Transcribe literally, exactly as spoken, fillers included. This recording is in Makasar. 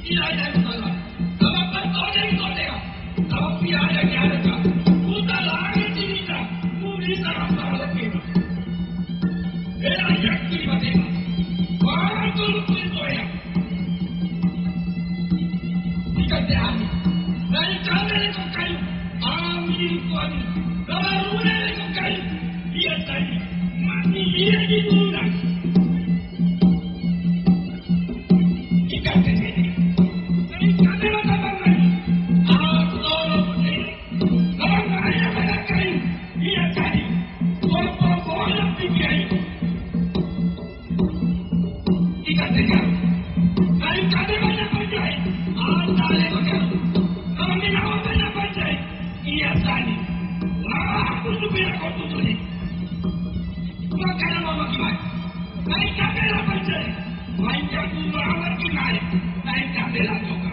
Tidak ada yang salah. Kalau bertodeng-todeng, kalau tidak ada yang ada, kita larang dirinya, murita rasa lebih. Era yang terima tema. Baru dulu itu ya. Ikan deh, Ami. Dari kami ada kau kayu. Ami itu Ami. Baru ada kau kayu. Dia tadi. Mati dia di bulan. Ikan deh, ini. Dari kami ada kau kayu. Aku tolong ini. Kalau ada kau kayu. Dia tadi. Tolong, tolong, tolong, yang tinggi ayu. Ikattegang. Naikattegang banyak panjai. Antare kau. Kalau minawa banyak panjai. Iya tadi. Wah, aku supaya kau tutuli. Makanya mau bagaimana? Naikattegang panjai. Panjai ku mawar kinai. Naikattegang kau.